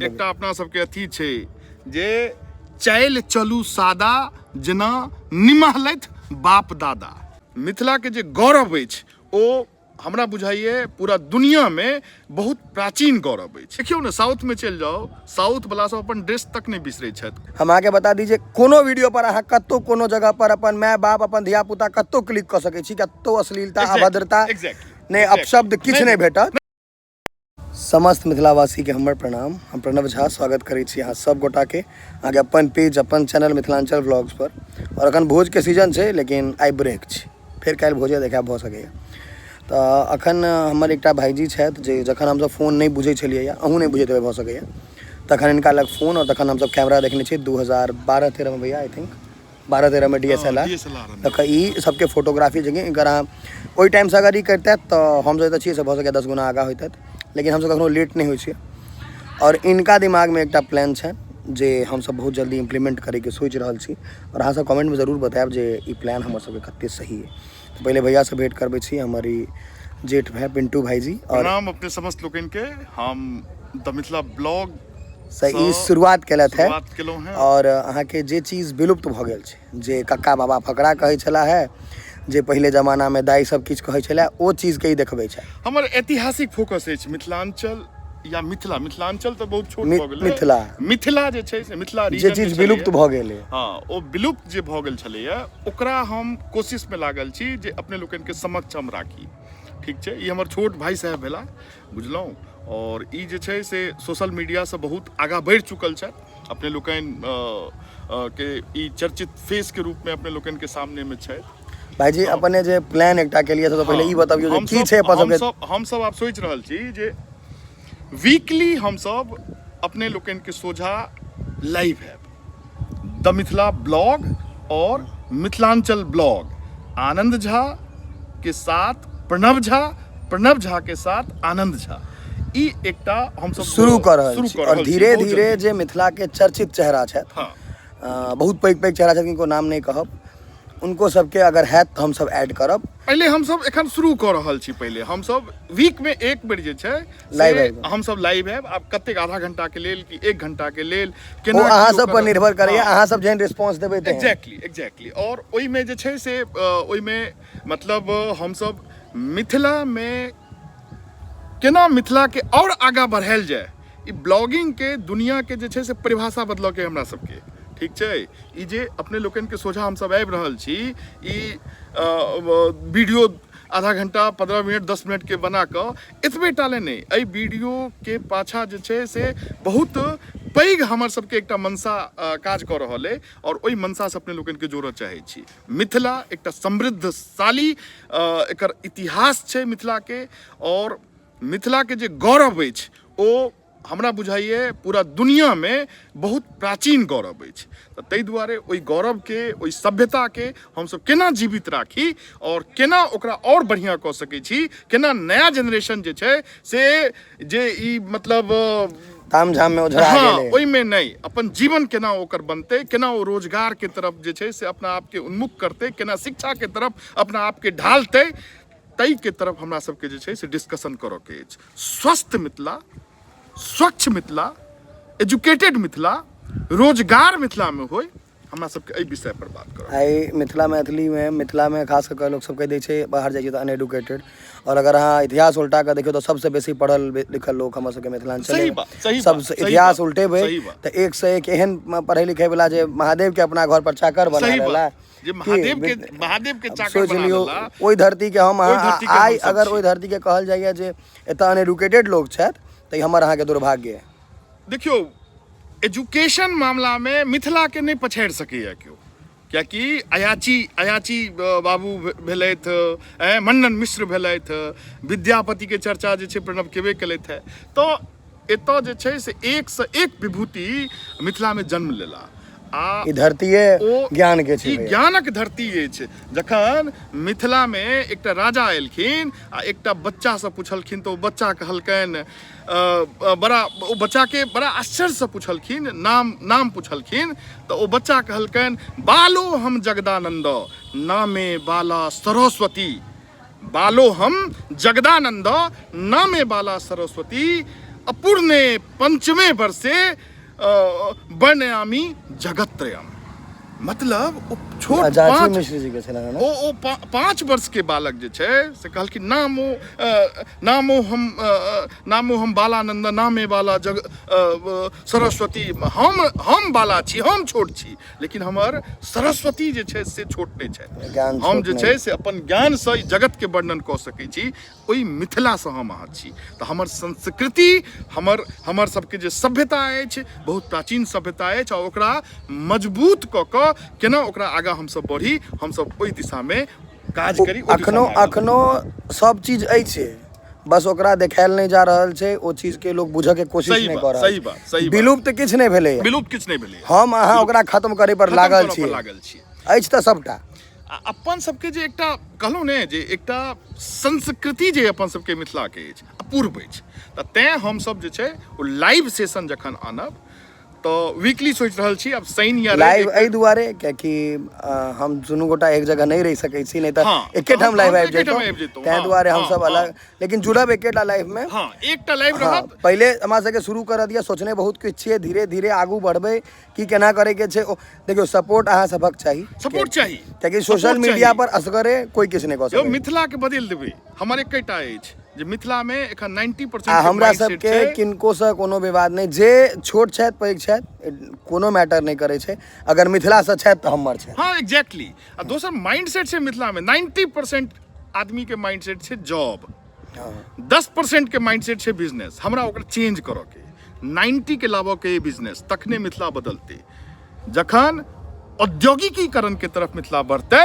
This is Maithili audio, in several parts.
एकटा अपना सबके अथी छै जे चालि चलू सादा जेना निमहलथि बाप दादा। मिथिलाके जे गौरव अछि ओ हमरा बुझाइए पूरा दुनियामे बहुत प्राचीन गौरव अछि। देखियौ ने, साउथमे चलि जाउ, साउथ वला सब अपन ड्रेस तक नहि बिसरै छथि। हम अहाँके बता दी जे कोनो वीडियो पर अहाँ कतौ कोनो जगह पर अपन माय बाप, अपन धिया पुता कतौ क्लिक कऽ सकै छी, कतौ अश्लीलता, अभद्रता नहि, अपशब्द किछु नहि भेटत। समस्त मिथिलावासीके हमर प्रणाम। हम प्रणव झा स्वागत करै छी अहाँ सब गोटाके अहाँके अपन पेज, अपन चैनल मिथिलांचल व्लॉग्स पर। और अखन भोजके सीजन छै, लेकिन आइ ब्रेक छै, फेर काल्हि भोजे देखायब भऽ सकैए। तऽ अखन हमर एकटा भाइजी छथि जे जखन हमसब फोन नहि बुझै छलियै, अहूँ नहि बुझैत हेबै भऽ सकैए, तखन हिनका लग फोन और तखन हमसब कैमरा देखने छियै 2012-13 मे भैया, I think 12-13 मे डी एस एल आर। तखन ई सबके फोटोग्राफी जे एकर अहाँ ओहि टाइमसँ अगर ई करितथि तऽ हम जे छियै से भऽ सकैए 10 गुना आगाँ होइतथि, लेकिन हमसब कखनो लेट नहि होइ छियै। आओर इनका दिमागमे एकटा प्लान छनि जे हमसब बहुत जल्दी इम्प्लीमेंट करैके सोचि रहल छी, आओर अहाँसब कमेंटमे जरूर बतायब जे ई प्लान हमर सबके कते सही अइ। तऽ पहिले भैयासँ भेंट करबै छी, हमर ई जेठ भाय पिंटू भाईजी। और प्रणाम अपने समस्त लोकनि के, हम द मिथिला ब्लॉग से ई शुरुआत केलथि है। और अहाँके जे चीज विलुप्त भऽ गेल छै, जे कक्का बाबा फकरा कहै छला है, जे पहिले जमानामे दाइ सब किछु कहै छलै, ओ चीजके ई देखबै छै। हमर ऐतिहासिक फोकस अछि मिथिलांचल या मिथिला। मिथिलांचल तऽ बहुत छोट भऽ गेलै, मिथिला, मिथिला जे छै से मिथिला जे चीज विलुप्त भऽ गेलै, हँ, ओ विलुप्त जे भऽ गेल छलैया ओकरा हम कोशिशमे लागल छी जे अपने लोकनिके समक्ष हम राखी। ठीक छै, ई हमर छोट भाई साहेब भेला, बुझलहुँ। और ई जे छै से सोशल मीडियासँ बहुत आगाँ बढ़ि चुकल छथि। अपने लोकनि के ई चर्चित फेस के रूप में अपने लोकनि के सामने में छथि। भाईजी, अपने जे प्लान एकटा के लिए सबसँ पहिले ई बतबियौ जे की छै अपन सबके। हम सब आब सोचि रहल छी जे वीकली हम सब अपने लोकनि के सोझा लाइव हैब, द मिथिला ब्लॉग और मिथिलांचल ब्लॉग, आनंद झा के साथ प्रणव झा, प्रणव झा के साथ आनंद झा, ई एकटा हमसब शुरू कऽ रहल छी। और धीरे धीरे जे मिथिला के चर्चित चेहरा छथि, हँ, बहुत पैघ पैघ चेहरा छथि, किनको नाम नहि कहब, उनको सबके अगर हैत तऽ हमसब ऐड करब। पहिले हमसब एखन शुरू कऽ रहल छी, पहिले हमसब वीक में एक बेर जे छै लाइव हमसब लाइव हैब। आब कतेक आधा घंटा के लेल कि 1 घंटा के लेल, केना अहाँ सब पर निर्भर करैया, अहाँ सब जेहन रिस्पॉन्स देबै। Exactly, exactly. और ओहिमे जे छै से ओहिमे मतलब हमसब मिथिला में केना मिथिला के और आगाँ बढ़ायल जाय, ई ब्लॉगिंग के दुनिया के जे छै से परिभाषा बदलऽ के हमरा सबके। ठीक छै, ई जे अपने लोकनि के सोझा हमसब आबि रहल छी, ई वीडियो आधा घंटा, 15 मिनट, 10 मिनट के बना कऽ एतबे टा ले नहि, एहि वीडियो के पाछा जे छै से बहुत पैघ हमर सबके एकटा मनसा काज कऽ रहल अइ, और ओहि मनसा से अपने लोकनि के जोड़ऽ चाहै छी। मिथिला एकटा समृद्धशाली एकर इतिहास छै मिथिला के, और मिथिला के जे गौरव अछि ओ हमरा बुझाइए पूरा दुनियामे बहुत प्राचीन गौरव अछि। तऽ ताहि दुआरे ओहि गौरवके, ओहि सभ्यताके हमसब केना जीवित राखी और केना ओकरा और बढ़िआँ कऽ सकै छी, केना नया जेनरेशन जे छै से जे ई मतलब ताम झाम में ओझरा गेलै, ओहिमे नहि, अपन जीवन केना ओकर बनतै, केना ओ रोजगार के तरफ जे छै से अपना आपके उन्मुख करतै, केना शिक्षा के तरफ अपना आपके ढालतै, ताहि के तरफ हमरा सबके जे छै से डिस्कशन करऽ के अछि। स्वस्थ मिथिला, स्वच्छ मिथिला, एजुकेटेड मिथिला, रोजगार मिथिला में होय, हमरा सबके एहि विषय पर बात करब। आइ मिथिला मैथिली में, मिथिला में खास कऽ लोक सब कहि दै छै बाहर जाइ छै तऽ अनएडुकेटेड, और अगर अहाँ इतिहास उल्टा कऽ देखियौ तऽ सबसँ बेसी पढ़ल लिखल लोक हमर सबके मिथिलांचल। सही बात, सही। सबसँ इतिहास उल्टेबै तऽ एक से एक एहन पढ़ै लिखै वला जे महादेव के अपना घर पर चाकर बना लेला, जे महादेव के, महादेव के चाकर सोच लियौ ओहि धरती के हम आइ अगर ओहि धरती के कहल जाइए जे एतऽ अनएडुकेटेड लोक छथि तऽ हमर अहाँके दुर्भाग्य है। देखियौ, एजुकेशन मामला में मिथिला के नहि पछाड़ि सकैए केओ, कियाकि अयाची बाबू भेलथि, मंडन मिश्र भेलथि, विद्यापति के चर्चा जे छै प्रणव केबे केलथि है, तऽ एतऽ जे छै से एक से एक विभूति मिथिला में जन्म लेला। आ ई धरतीये ज्ञान के छै, ई ज्ञानक धरती अछि। जखन मिथिला में एकटा राजा एलखिन आ एकटा बच्चा से पुछलखिन तऽ ओ बच्चा कहलकनि, बड़ा ओ बच्चा के बड़ा आश्चर्य से पुछलखिन, नाम पुछलखिन तऽ ओ बच्चा कहलकनि, बालो हम जगदानंद नामे बाला सरस्वती, बालो हम जगदानंद नामे बाला सरस्वती, अपूर्णे पंचमे वर्षे वर्णयामी जगत्रयम। मतलब ओ छोट अजाची पाँच मिश्र जी के छलनि ओ ओ 5 वर्ष के बालक जे छै से कहलखिन नामो नामो हम नामो हम बालानंद नामे बाला जग सरस्वती, हम बाला छी, हम छोट छी, लेकिन हमर सरस्वती जे छै से छोट नहि छथि। ज्ञान हम छोट जे नहि। छै से अपन ज्ञानसँ ई जगतके वर्णन कऽ सकै छी। ओहि मिथिलासँ हम अहाँ छी, तऽ हमर संस्कृति, हमर सबके जे सभ्यता अछि बहुत प्राचीन सभ्यता अछि, आ ओकरा मजबूत कऽ कऽ केना ओकरा आगाँ हमसब बढ़ी, हमसब ओहि दिशामे काज करी। ओहि अखनो दिशामे आगाँ अखनो सब चीज अछि, बस ओकरा देखायल नहि जा रहल छै, ओ चीज के लोग बुझऽ के कोशिश सही नहि बात, कऽ रहल सही छै। बात, सही बात। विलुप्त किछु नहि भेलैए, विलुप्त किछु नहि भेलैए, हम अहाँ ओकरा खत्म करै पर खत्म लागल करऽ पर छियै। लागल छियै। अछि तऽ सबटा। आ अपन सबके जे एकटा कहलहुँ ने जे एकटा संस्कृति जे अपन सबके मिथिलाके अछि अपूर्व अछि, तऽ तैँ हमसब जे छै ओ लाइव सेशन जखन आनब तऽ वीकली सोचि रहल छी, आब शनि या रवि लाइव एक एहि दुआरे कियाकि हम दुनू गोटा एक जगह नहि रहि सकै छी, नहि तऽ हँ, एकेठाम हम लाइव आबि एकेठाम जैतहुँ, आबि जैतहुँ, ताहि हँ, दुआरे हँ, हमसब हँ। अलग, लेकिन जुड़ब एकेटा लाइव मे। हँ, एकटा लाइव हँ, रहत। पहिले हमरा सबके शुरू करऽ दिअ, सोचने बहुत किछु छियै, धीरे धीरे आगू बढ़बै, की केना करे के छै। देखियौ, सपोर्ट अहाँ सबक चाही, सपोर्ट चाही, कियाकि सोशल सपोर्ट मीडिया चाही। पर असगरे कोई किछु नहि कऽ यौ सकैए। मिथिला के बदलि देबै, हमर एकेटा अछि जे मिथिला मे एखन 90% आ के हमरा माइंडसेट सबके छै। किनको से कोनो विवाद नहि, जे छोट छथि पैघ छथि कोनो मैटर नहि करै छै, अगर मिथिला से छथि तऽ हमर छथि। हँ, एग्जैक्टली। आ दोसर माइंडसेट छै मिथिला मे 90% आदमी के माइंडसेट छै जॉब, 10% के माइंडसेट छै बिजनेस। हमरा ओकरा चेंज करऽ के, 90 के लाबऽ के बिजनेस, तखने मिथिला बदलतै। जखन औद्योगिकीकरण के तरफ मिथिला बढ़तै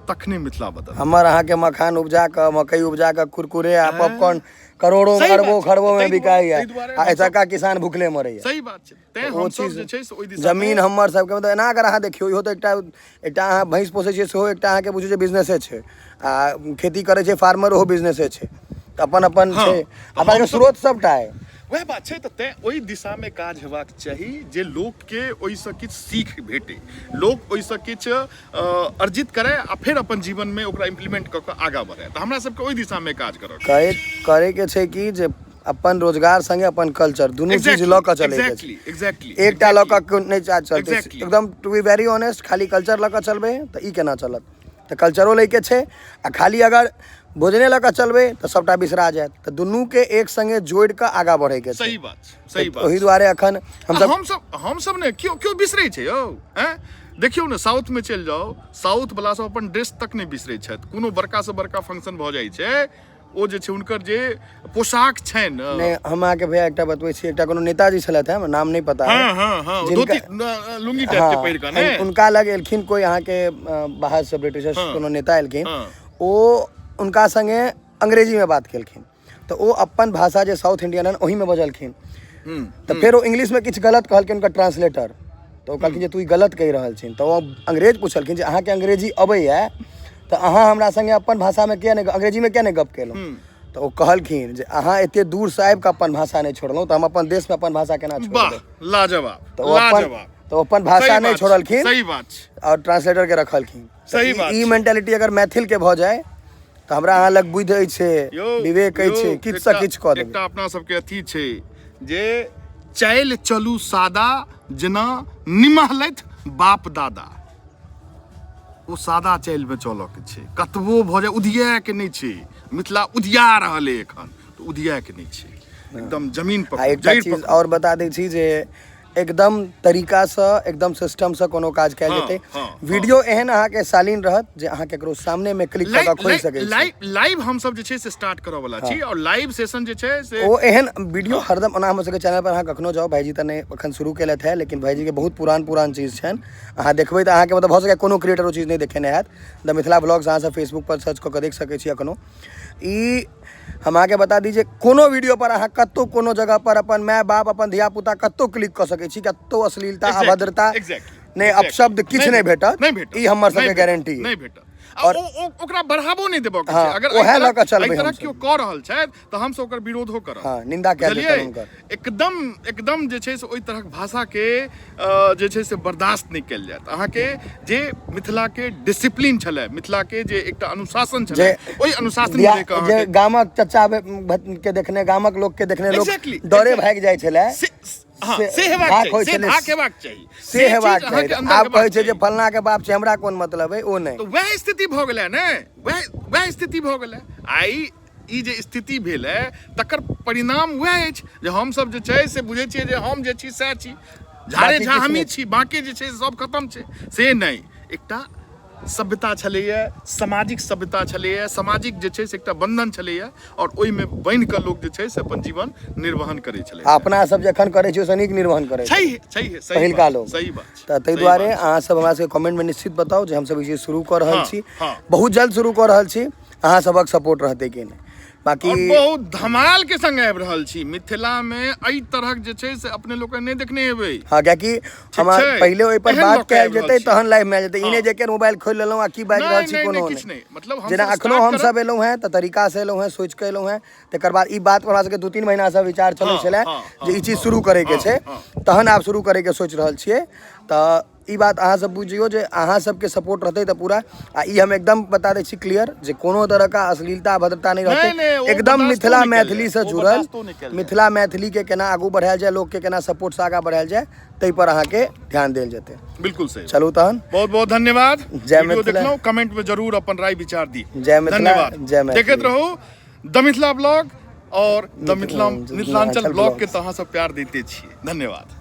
तखने मिथिला बदलतै। हमर अहाँके मखान उपजा कऽ, मकई उपजा कऽ कुरकुरे आ पॉपकॉर्न करोड़ों सही बात अरबों छै। खरबों में ताहि दुआरे- बिकाइया, ताहि दुआरे आ हमसब- एतुका किसान भुखले मरैया। सही बात छै। तैं ओ हमसब चीज जे छै से ओहि दिशा जमीन हमर सबके, मतलब एना अगर अहाँ देखियौ, इहो तऽ एकटा अहाँ भैंस पोसै छियै सेहो एकटा अहाँके बुझू जे बिजनेसे छै, आ खेती करै छै फार्मर ओहो बिजनेसे छै, तऽ अपन अपन हँ, छै, तऽ अपना सबके हमसब- स्रोत सबटा अइ। वएह बात छै। तऽ तैं ओहि दिशामे काज हेबाक चाही जे लोकके ओहिसँ किछु सीख भेटै, लोक ओहिसँ किछु अर्जित करय आ फेर अपन जीवनमे ओकरा इम्प्लीमेंट कऽ कऽ आगाँ बढ़य। तऽ हमरा सबके ओहि दिशामे काज करऽ के करैके छै कि जे अपन रोजगार संगे अपन कल्चर दुनू चीज लऽ कऽ चलैके छै। एग्जैक्टली। एकटा लऽ कऽ नहि चलतै। Exactly. एकदम टू बी वेरी ऑनेस्ट, खाली कल्चर लऽ कऽ चलबै तऽ ई केना चलत? तऽ कल्चरो लैके छै, आ खाली अगर भोजने लऽ कऽ चलबै तऽ सबटा बिसरा जायत। तऽ दुनूके एक संगे जोड़ि कऽ आगाँ बढ़ैके छै। सही बात छै, सही बात ओहि छै। दुआरे एखन हमसब हमसब ने केओ केओ बिसरै छै यौ। आँय देखियौ ने, साउथ मे चलि जाउ, साउथ वला सब अपन ड्रेस तक नहि बिसरै छथि। कोनो बड़का से बड़का फंक्शन भऽ जाइ छै, ओ जे छै हुनकर जे पोशाक छनि। नहि, हम अहाँके भैया एकटा बतबै छी, एकटा कोनो नेताजी छलथि हेँ, हमरा नाम नहि पता हँ हँ हँ, जिनका- धोती लुंगी टाइप के पहिर कऽ ने। उनका लग एलखिन कोइ अहाँके बाहर से ब्रिटिशर्स कोनो नेता एलखिन, ओ उनका संगे अंग्रेजी में बात केलखिन, तऽ ओ अपन भाषा जे साउथ इंडियन है ओहिमे बजलखिन। तऽ फेर ओ इंग्लिश में किछु गलत कहलखिन हुनकर ट्रांसलेटर, तऽ ओ कहलखिन जे तू ई गलत कहि रहल छिन। तऽ ओ अंग्रेज पुछलखिन जे अहाँके अंग्रेजी अबैया तऽ अहाँ हमरा संगे अपन भाषामे किया नहि, अंग्रेजीमे किया नहि गप केलहुँ? तऽ ओ कहलखिन जे अहाँ एते दूरसँ आबि कऽ अपन भाषा नहि छोड़लहुँ तऽ हम अपन देशमे अपन भाषा केना वाह छोड़बै? लाजवाब, तऽ ओ अपन लाजवाब। तऽ ओ अपन भाषा सही नहि बात छै, छोड़लखिन सही बात छै, आओर ट्रांसलेटर के रखलखिन। तऽ सही बात ई छै। मेंटालिटी अगर मैथिल के भऽ जाय तऽ हमरा अहाँ लग बुद्धि अछि, यौ विवेक यौ अछि, किछु सँ एकटा किछु कऽ देबै। एकटा अपना सबके अथी छै जे चालि चलू सादा जेना निमहलथि बाप दादा। ओ सादा चालिमे चलऽके छै, कतबो भऽ जाय उधियाके नहि छै। मिथिला उधिया रहल अइ एखन, तऽ उधियाके नहि छै, एकदम जमीन आ पकड़ू, एकटा जड़ि चीज पकड़ू। आओर बता दै छी जे एकदम तरीकासँ, एकदम सिस्टमसँ कोनो काज कयल हँ जेतै। हँ हँ वीडियो एहन अहाँके शालीन रहत जे अहाँ केकरो सामनेमे क्लिक कऽ कऽ खोलि सकै छी। लाइव हमसब जे छै से स्टार्ट करऽ वाला छी, और लाइव सेशन जे छै से ओ एहन वीडियो हरदम ओना हमर सबके चैनल पर अहाँ कखनो जाउ। भाईजी तऽ नहि एखन शुरू केलथि है, लेकिन भाईजीके बहुत पुरान पुरान चीज छनि, अहाँ देखबै तऽ अहाँके मतलब भऽ सकैए कोनो क्रिएटर ओ चीज नहि देखेने हैत। द मिथिला ब्लॉग्स अहाँ सब फेसबुक पर सर्च कऽ कऽ देख सकै छी एखनो। ई हम अहाँके बता दी जे कोनो वीडियो पर अहाँ कतहु कोनो जगह पर अपन माय बाप, अपन धिया पुता कतहु क्लिक कऽ सकै छी, कतहु अश्लीलता एग्जैक्टली अभद्रता एग्जैक्टली नहि, अपशब्द किछु नहि भेटत, नहि भेटत, ई हमर नहि सबके भेटत, गारंटी। नहि भेटत। आ ओकरा बढ़ावो नहि देबऽ के छै। हाँ, अगर ओएह एहि लऽ कऽ तरह चलबै एहि तरह हमसब। केओ कऽ रहल छथि तऽ हमसब ओकर विरोधो करब। हाँ, निंदा कयल जेतनि बुझलियै? हुनकर। एकदम एकदम जे छै से ओहि तरहक भाषाके जे छै से बर्दाश्त नहि कयल जायत। अहाँके जे मिथिलाके डिसिप्लिन छलै, मिथिलाके जे एकटा अनुशासन छलै, जे ओहि अनुशासन मे रहि कऽ जे अहाँके गामक चचा के देखने, गामक लोक के देखने लोक Exactly, डरे exactly. भागि जाइ छलै। से हाँ, से से हेबाक धाक चाही, होइ से छलै, धाक हेबाक चाही, से चीज हेबाक अहाँके चाही। अन्दर आब हेबाक कहै छै जे चाही। फलना के बाप छै, हमरा कोन मतलब है, ओ नहि। तऽ वएह स्थिति भऽ गेलै ने, वएह वएह स्थिति भऽ गेलै। आइ ई जे स्थिति भेल है तकर परिणाम वएह अछि जे हमसब जे छै से बुझै छियै जे हम जे छी सएह छी, झारे बाकी झा किछु हमही नहि। छी, बाकी जे छै से सब खतम छै। से नहि, एकटा सभ्यता छलैए, सामाजिक सभ्यता छलैए, सामाजिक जे छै से एकटा बंधन छलैए और ओहिमे बान्हि कऽ लोक जे छै से अपन जीवन निर्वहन करै छलै। आ अपना सब जखन करै छी ओहिसँ नीक निर्वहन करै छै। छैहे छैहे, सही पहिलका बात, लोक। सही बात छै, तऽ ताहि सही दुआरे बात छै। अहाँ सब हमरा सबके कमेंटमे निश्चित बताउ जे हमसब ई चीज शुरू कऽ रहल हाँ, छी, हाँ। बहुत जल्द शुरू कऽ रहल छी, अहाँ सबक सपोर्ट रहतै कि नहि। बाकी और बहुत धमाल के संग आबि रहल छी। मिथिला में एहि तरहक जे छै से अपने लोक नहि देखने हेबै। हाँ, कियाकि हमरा छै। पहिले ओहि पर एहन बात लऽ कऽ कयल आबि रहल जेतै छी। तहन लाइव मे आयल जेतै। ई नहि हाँ। जे के मोबाइल खोलि लेलहुँ आ की बाजि नहि रहल छी नहि कोनो नहि, किछु नहि। नहि, मतलब जेना हमसब अखनो स्टार्ट हमसब करब। एलहुँ हेँ तऽ तरीका से एलहुँ हेँ, सोचि कऽ एलहुँ हेँ। तकर बाद ई बात पर हमरा सबके 2-3 महीना से विचार चलै हाँ, छलै हाँ, जे ई हाँ, चीज हाँ, शुरू करैके हाँ, छै, हाँ। तहन आब शुरू करैके सोचि रहल छियै। तऽ ई बात अहाँ सब बुझियौ जे अहाँ सबके सपोर्ट रहतै तऽ पूरा। आ ई हम एकदम बता दै छी क्लियर जे कोनो तरह का अश्लीलता अभद्रता नहि रहतै, नहि, नहि, ओ एकदम बर्दाश्तो मिथिला नहि कयल मैथिली जायत, से ओ जुड़ल बर्दाश्तो नहि कयल जायत। मिथिला मैथिली के केना आगू बढ़ायल जाय, लोक के केना सपोर्ट से आगाँ बढ़ायल जाय, ताहि पर अहाँके ध्यान देल जेतै। बिल्कुल सही। चलू तहन, बहुत बहुत धन्यवाद। जय वीडियो मिथिला। देखलहुँ, कमेंट में जरूर अपन राय विचार दी। जय मिथिला, धन्यवाद। जय मैथिली। देखैत रहू द मिथिला ब्लॉग और द मिथिला मिथिलांचल ब्लॉग के ब्लॉग। तऽ अहाँ सब प्यार दैते छियै। धन्यवाद।